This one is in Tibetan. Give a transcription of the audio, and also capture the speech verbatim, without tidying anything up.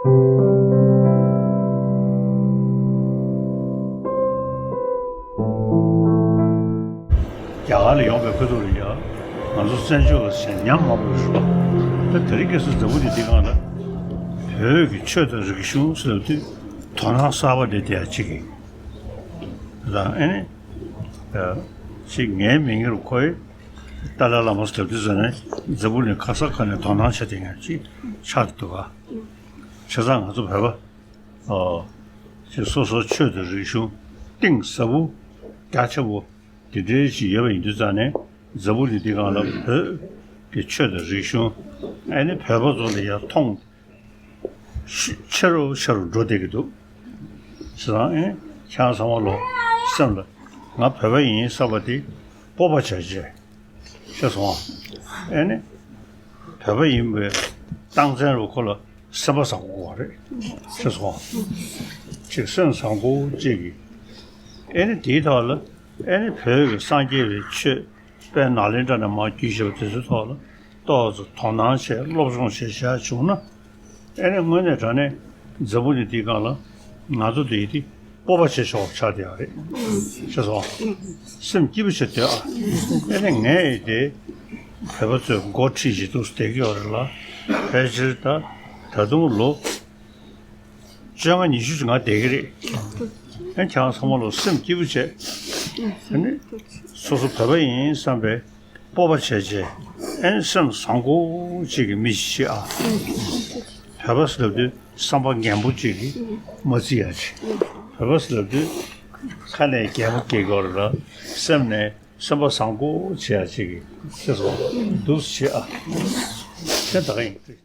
རྒྱ་གར་ལ་ཡོང་པའི་ཁ་ཐུག་ལ་ཡ། ང་ཚོ་བཙན་བྱོལ་བ་ཟེར་ཉམས་མང་པོ་ཡོད་རེད་པ། ད་དེ་རིང་ཁ་སང་འཛམ་བུ་གླིང་འདི་སྒང་ལ་བོད་ཀྱི་ཆོས་དང་རིག་གཞུང་ཟེར་དུས་དོ་སྣང་གསར་པ་འདི་དེ་ཡང་གཅིག་གིས། ད་ཨེ་ནི། ཅིག་ངའི་མིང་ངེར་ཁོའི་ཏཱ་ལའི་བླ་མ་ཟེར་དུས་ཟེར་ནས་འཛམ་བུ་གླིང་ག་ས་ག་ནས་དོ་སྣང་བྱེད་དེ་ཡང་གཅིག་ཆགས་འདུག་ག། བྱས་ཙང་ང་ཚོ་བོད་པ། ཨོ། ཅིག་སོ་སོ་ཆོས་དང་རིག་གཞུང་གཏིང་ཟབ་པོ་རྒྱ་ཆེ་བོ་དེ་འདྲའི་ཞིག་ཡོད་པ་ཡིན་དུས་ཙང་ནས་འཛམ་བུ་གླིང་འདི་སྒང་ལ་བོད་ཀྱི་ཆོས་དང་རིག་གཞུང་ཨ་ནི་བོད་པ་ཚོ་ལ་ཡར་མཐོང་ཆེ་རུ་ཆེ་རུ་འགྲོ་བསྡད་ཀྱི་འདུག། བྱས་ཙང་ཨེ་ཁྱེད་རང་ཚང་མ་ལོ་སེམས་ལ་ང་བོད་པ་ཡིན་བསམ་པ་དེ་སྤོབས་པ་བྱས་བྱས། ཤེས་སོང་ཨ། ཨེ་ནི། བོད་པ་ཡིན་པའི་རྟགས་མཚན་རུ་ཁོ་ལ་སེམས་པ་བཟང་པོ་དགོས་པ་རེད། ཤེས་སོང་ཨ། ཅིག་སེམས་བཟང་པོ་ཅིག་གིས། ཨེ་ནི་དེའི་ཐོག་ལ་ཨེ་ནི་བོད་ཀྱི་སངས་རྒྱས་པའི་ཆོས་དཔལ་ནཱ་ལེནྡྲ་ནས་མར་བརྒྱུད་བཞག་པ་དེ་ཚོའི་ཐོག་ལ་ཏོག་ཙམ་དོ་སྣང་བྱས་སློབ་སྦྱོང་བྱས་བཞག་བྱུང་ན། ཨེ་ནི་དངོས་གནས་དྲང་གནས་འཛམ་བུ་གླིང་འདིའི་སྒང་ལ་ང་ཚོ་འདི་ཡི་དེ་སྤོབས་པ་བྱེད་ཆོག་པ་ཆགས་བསྡད་ཡོད་རེད། ཤེས་སོང་། སེམས་སྐྱིད་པོ་བྱེད་སྡོད་ཨ། ཨེ་ནི་ངས་ཡི་དེ་བོད་པ་ཚོས་འགོ་ཁྲིད་བྱེད་འདུག་བསྡད་ཀྱི་ཡོད་རེད་ལ། ཕལ་ཆེར་ད་ད་དུང་ལོ་བཅོ་ལྔ་ཉི་ཤུ་ཅིག་ང་བསྡད་ཀྱི་རེད། ཨེ་ཁྱེད་རང་ཚང་མ་ལོ་སེམས་སྐྱིད་པོ་བྱེད། ཨེ་ནི་སོ་སོ་བོད་པ་ཡིན་བསམ་པའི་སྤོབས་པ་བྱས་བྱས། ཨེ་ནི་སེམས་བཟང་པོ་ཅིག་གི་མི་ཞིག་བྱེད་ཨ། བོད་པ་ཟེར་ལབ་དུས་བསམ་པ་ངན་པོ་ཅིག་གིས་མ་བརྩི་ཡ་ཅིག། བོད་པ་ཟེར་ལབ་དུས་ཁ་ནས་རྒན་པོ་སྐྱེ་དགོས་རེད་ལ། སེམས་ནས་སེམས་པ་བཟང་པོ་བྱེད་ཡ་ཅིག་གིས་ཤེས་སོང་། འདུག་སེ་བྱེད་ཨ། དེ་ད་ག་ཡིན།